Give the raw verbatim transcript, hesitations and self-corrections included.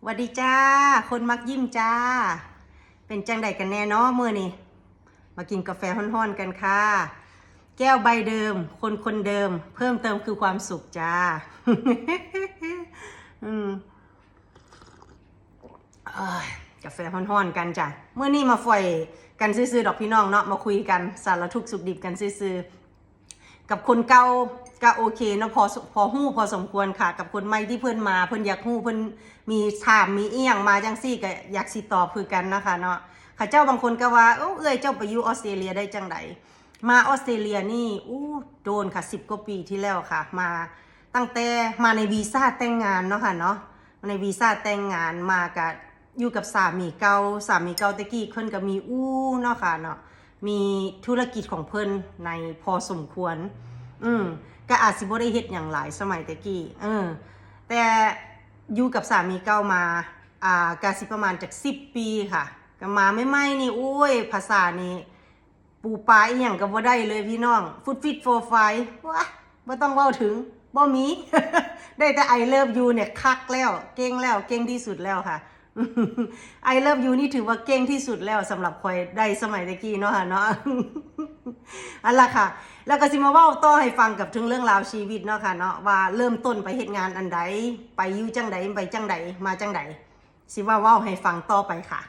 หวัดดีจ้า คนมักยิ้มจ้า เป็นจังใดกันแน่เนาะมื้อนี้ มากินกาแฟฮ้อนๆกันค่ะ แก้วใบเดิม คนคนเดิม เพิ่มเติมคือความสุขจ้า อืม เอ้ย กาแฟฮ้อนๆกันจ้ะ มื้อนี้มาฝอยกันซื่อๆดอกพี่น้องเนาะ มาคุยกันสารทุกข์สุขดิบกันซื่อๆ กับคนเก่าก็โอเคเนาะ พอพอฮู้พอสมควรค่ะ กับคนใหม่ที่เพิ่นมา เพิ่นอยากฮู้ เพิ่นมีถามมีอีหยังมาจังซี่ก็อยากสิตอบคือกันนะคะเนาะ เขาเจ้าบางคนก็ว่า เอ้า เอื้อยเจ้าไปอยู่ออสเตรเลียได้จังใด มาออสเตรเลียนี่ อู้ โดนค่ะ สิบกว่าปีที่แล้วค่ะ มาตั้งแต่มาในวีซ่าแต่งงานเนาะค่ะเนาะ ในวีซ่าแต่งงานมาก็อยู่กับสามีเก่า สามีเก่าแต่กี้เพิ่นก็มีอู่เนาะค่ะเนาะ มีธุรกิจของเพิ่นในพอสมควร อืม ก็อาจสิบ่ได้เฮ็ดหยังหลายสมัยแต่กี้ เออ แต่อยู่กับสามีเก่ามา อ่า ก็สิประมาณจักสิบปีค่ะ ก็มาใหม่ๆนี่ โอ้ย ภาษานี่ ปูปลาอีหยังก็บ่ได้เลยพี่น้อง fit for fight ว้า บ่ต้องเว้าถึง บ่มี ได้แต่ I love you เนี่ยคักแล้ว เก่งแล้ว เก่งที่สุดแล้วค่ะ I love you นี่ถือว่าเก่งที่สุดแล้วสำหรับข้อย ได้สมัยแต่กี้เนาะค่ะเนาะ อันล่ะค่ะ แล้วก็สิมาเว้าต่อให้ฟังกับถึงเรื่องราวชีวิตเนาะค่ะเนาะ ว่าเริ่มต้นไปเฮ็ดงานอันใด ไปอยู่จังใด ไปจังใด มาจังใด สิว่าเว้าให้ฟังต่อไปค่ะ